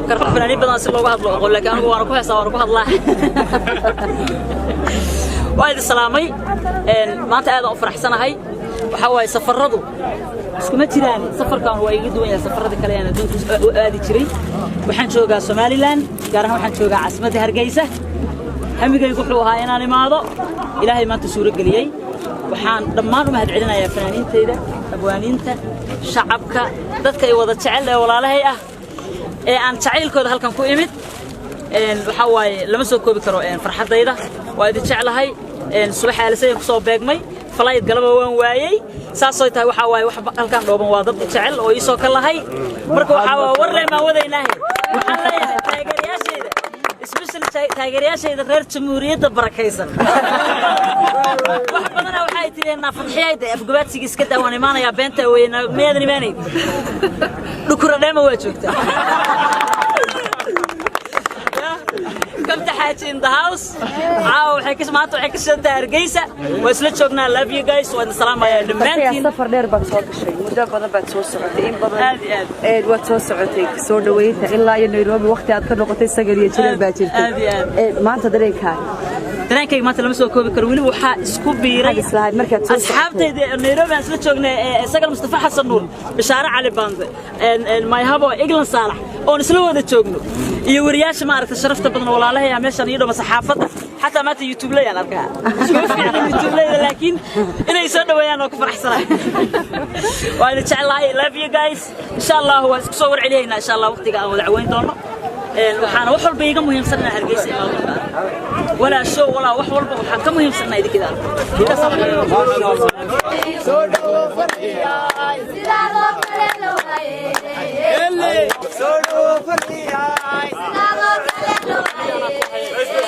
Karfan fanaaniin badan si loogu hadlo oqon, laakiin anigu waana ku heesaa, waana ku hadlaa. Waa idin salaamay. Maanta aadaan u faraxsanahay. Waxaa waaye, safaradu iskuma jiraan. Safarkan waa iga duwan yahay safarada kale aan adduunka u aadi jiray. Waxaan joogaa Somaliland, gaar ahaan waxaan joogaa caasimadda Hargeysa. Hamigaygu wuxuu ahaa inaan imaado, Ilaahay maanta suuro geliyey. Waxaan dhammaan u mahad celinayaa fanaaniintayda, abwaaniinta, shacabka, dadka ay wada jecel ee walaalahay ah ee aan jacaylkooda halkan ku imid. Waxaa waaye, lama soo koobi karo farxaddayda. Waa idin jeclahay. Subax aalisayan kusoo beegmay, flight galaba waan waayey. Saasoo tahay, waxaa waaye, wax halkan dhooban waa dad jecel oo iisoo ka lahay. Marka waxaa waa warleen baan wadaynaahe. Waxaan leeyahay taageerayaashayda, especially taageerayaashayda reer Jamhuuriyadda barakaysan, wax badanaa waxay tireen Fadxiyayda afgabaadsiga iska daa, waan imaanayaa, beenta weyna miyaadan imaanayn? Dhukura dheema waa joogtaa. Kabta Xaaji in the house. Caawa waxay ka, maanta waxay ka shidantahay Hargeysa. Waa isla joognaa. Love you guys, waa idin salaamayaa dhammaantiin. Safar dheer baad soo gashay, muddo badan baad soo socotay, in badan. Aad iyo aad. Waad soo socotay soo dhaweynta ilaa iyo Nairobi. Waqti aad ka noqotay sagal iyo jireen baa jirtay. Aad iyo aad. Maanta dareenkaaga? Dareenkayga maanta lama soo koobi karo. Weliba waxaa isku biiray Maxaad islahayd markaad soo socotay? Asxaabtayda Nairobi aan isla joognay, Sagal Mustafa Xasan Nuur, Bishaare Cali Bande, Mayhabo, Eglan Saalax oon isla wada joogno, iyo wariyaasha maaragta sharafta badan, walaalahay ah meeshaan ii dhoma, saxaafadda, xataa maanta YouTube leyaan arkaa. Iskuma fiicna YouTube leyda, laakiin inay soo dhaweeyaan oo ku faraxsanahay. Waa idin jeclahay. Love you guys. Insha Allah waan isku soo warceliyaynaa, insha Allah, waqtiga aan wada caweyn doono. Waxaana wax walba iiga muhiimsan inaan Hargeysa imaado. Walaa show walaa wax walba, waxaa ka muhiimsan inaan idinka arko. Sidaadoo kale la waaye. Sidaadoo kale la waaye.